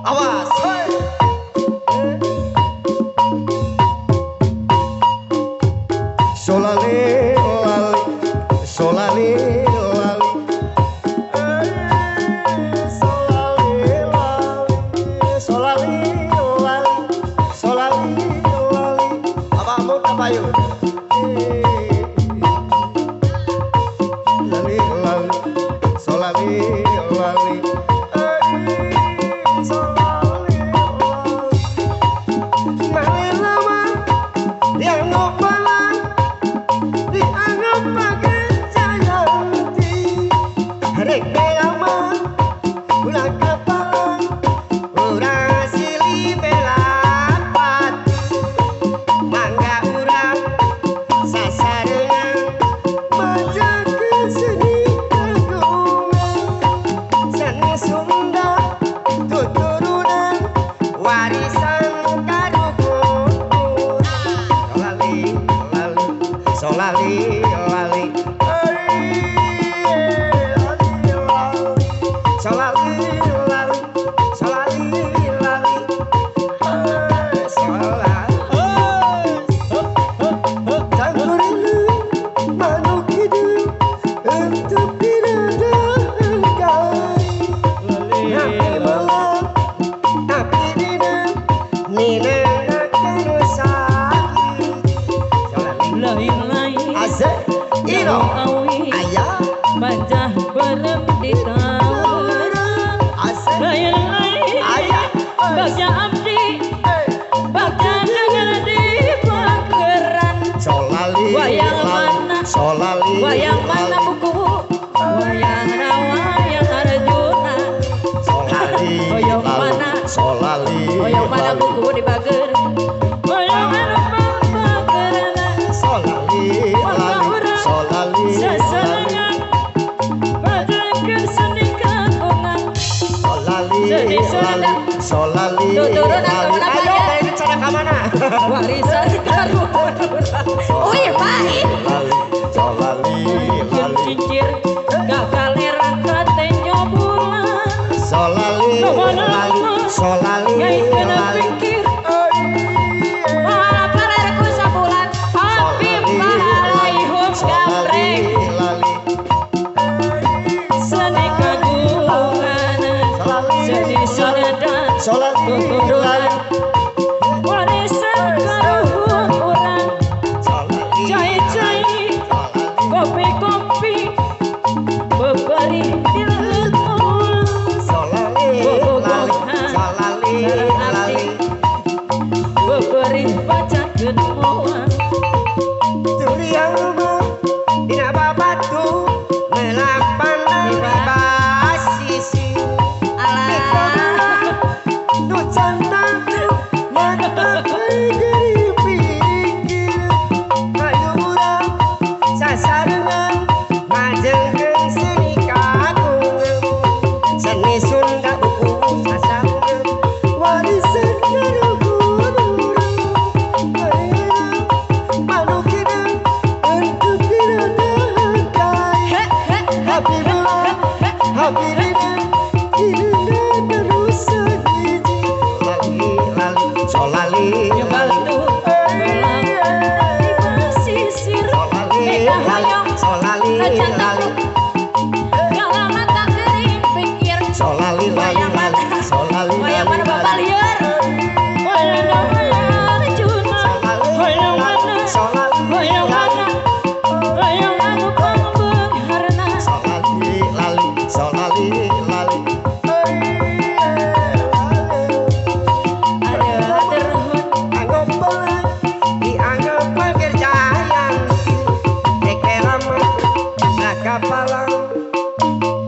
Awas. Solale lali, solale lali, solale lali, solale lali, solale lali. Apamu kapayu? Lali lali, solale lali, solale lali. Malama yang ngopala dianggap pakai jayanti. Rek lama ulah kapalang urang silih belapati. Mangga urang sasarengan majakeun seni kagungan. Seni Sunda tuturunan warisan karuhun. Solali lali, solali lali, solali lali, solali lali, solali. Cangkurilu manuk hidup untuk binadahan kai. Napi malam, tapi dina, nina akan usai. Solali Lain-lain Azek, Ino, Ayah, Bajah berem di tawar. Azek, Lain-lain Ayah, Bagja abdi, bagja nagara di pakeran. Solali, Wayang lali, mana, solali, wayang mana lali, buku, wayang rawa yang Arjuna. Solali, Hoyong lali, mana, solali, hoyong mana lali, buku di pager. Hoyong anu pangpagerana, solali, mangga lali, urang solali, lali, sasarengan. Majakeun seni kagungan. Solali, Seni lali, Sunda solali, tuturunan lali. kemana Ayo, aja. kayak cara kamana? Warisan karuhun. Wih, pahit. Lali, solali, Jeung lali, cincir gagal kate nyobulan. Solali, lali, solali, Ngaikeun lali. pikir. Malah palerku sabulan. Habib pahalaihum gambreng. Lali, Seni kagungan. Seni Sunda solali, tuturunan lali, warisan karuhun urang. Solali, Cai-cai kopi-kopi bebari di leuweung. Solali, lali, solali, Sareng abdi lali. beberi bacakeun moal. Turiang mah dina babatu melak pandang di basisi. Alah, Nu cantang mata geri pikir. Ayo urang sasarengan majengkeun seni kagungan. Seni Sunda buku sasarengan warisan karuhun urang. Manuk hideung untuk binadahan kai. Happy bulan, happy dina, dina terus hiji. Lali, lali, solali, nyoba lali, tuh belang di pesisir. Solali, Mega lali, hoyong solali, sacan lali, galang mata gering pikir. Solali, lali, Wayang lali, mana, solali, wayang lali, mana bapak lali, liar. Wayang Arjuna, solali, hoyong lali, mana, solali, hoyong lali, mana, hoyong anu pangbeungharna. Solali, lali, solali, lali. Ada terhun Anggap dianggap pekerjaan Ekelama nakapalang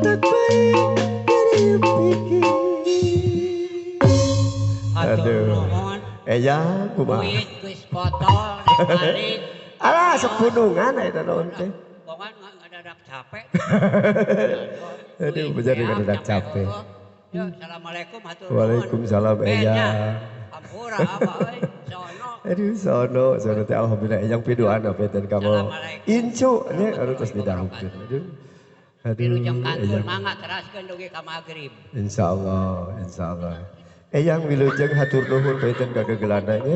tak baik dari pikir. Aduh. Aduh. Eya kumaha? Duit geus botol balik. Alah segunungan eta naon teh. Bongan ngadadak capek. Aduh, bener ngadadak capek. Ya, assalamualaikum hatur nuhun. Waalaikumsalam Benya, Eya. Ampura apa euy, sono. Aduh sono, sono teh alhamdulillah eyang piduan benten kamu. Assalamualaikum. Incu nya anu tos didahukeun. Aduh. Aduh. Wilujeng kantun Eyang. mangga teraskeun dugi ka magrib. Insyaallah, insyaallah. Eyang wilujeng hatur nuhun panginten ka gegelana nya.